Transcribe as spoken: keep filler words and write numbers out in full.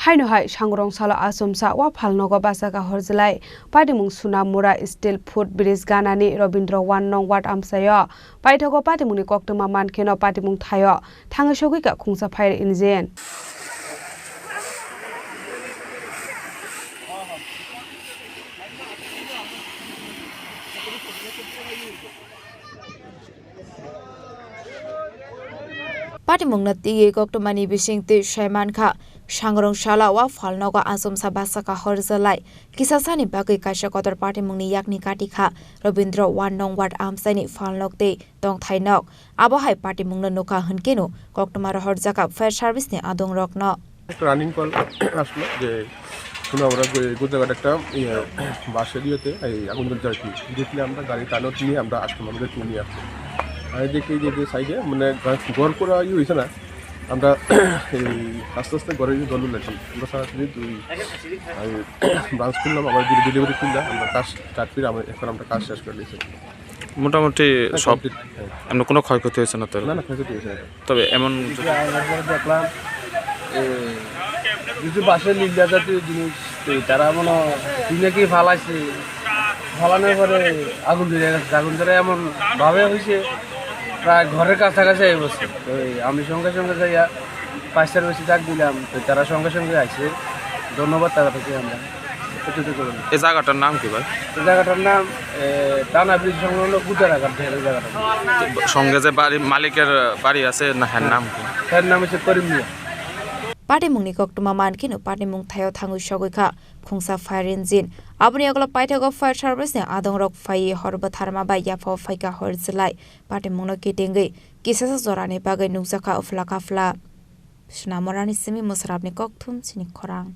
Haino hai sangrong salo achomsa wa phalnogo bachaka horjlai patimung Sunamura Steel Foot Bridge ganani Robindra one nong ward amchaio paithago patimungni koktwma mankheno patimung thaio thangwi sogwika khungsa fire engine. Patimungno twiwi koktwmani bisingtwi sai mankha, sangrong sala wa phalnogo achomsa bachaka horjlai kisasani bagwi kaisa kotor patimungni yakni kati kha Robindra one nong ward amchaini phalnok tei tongthai nok. Abo hai patimungno nukha hwnkeno koktwma rohorjaka fire service ni adongrokno. একটা running call আসলো যে শুনে আমরা গো-, গোদাঘাট একটা ইয়ে বাসের ইয়েতে এই আগুন ধরছে আর কি। দেখলে আমরা গাড়ি কানট নিয়ে আমরা আসলাম, আমাদের টিম নিয়ে আসলাম। আমি দেখি যে, যে সাইডে মানে ঘর, ঘর করা ইয়ে হয়েছে না, আমরা এই আস্তে আস্তে ঘরে গিয়ে দৌড় লাগি। আমরা সরাসরি দুই, আমি ব্রাঞ্চ খুললাম, আবার ডেলিভারি খুললাম, আমরা কাজ স্টার্ট করে আমরা এখন আমরা কাজ শেষ করে দিয়েছি। মোটামুটি হ্যাঁ, সব কমপ্লিট, হ্যাঁ। এমনি কোনো ক্ষয়ক্ষতি হয়েছে না তো? না, না, ক্ষয়ক্ষতি হয়েছে না। তবে এমন এদিকে আসার পরে দেখলাম, এ, কিছু বাঁশের লিল্লা জাতীয় জিনিস, তো তারা মনে হয় কি নাকি ফালাইছে, ফালানোর পরে আগুন ধরে গেছে। আগুন ধরে এমন ভাবে হয়েছে, প্রায় ঘরের কাছাকাছি এই বসছে। তো এই আমি সঙ্গে সঙ্গে যাইয়া ফায়ার সার্ভিসে ডাক দিলাম, তো তারা সঙ্গে সঙ্গে আইছে। ধন্যবাদ তাদেরকে আমরা। এই জায়গাটার নাম কি ভাই? এই জায়গাটার নাম, এ, টানা ব্রিজ সংলগ্ন গুদারাঘাট ঢের জায়গাটার নাম। সঙ্গে যে বাড়ি, মালিকের বাড়ি আছে না, হ্যাঁ, নাম কি? তার নাম হচ্ছে করিম মিয়া। Patimungni koktwma mankheno patimung thaio thangwi sogwi kha khungsa fire engine. Aboni yagulo paithago fire service ni adongrok phaiwi hor bwtharma bai yaphao phaikha horjlai patimungno kitingwi kisasa jorani bagwi nukjakha uphla kaphla. Snamorani simi mwsarapni kokthum chini khorang.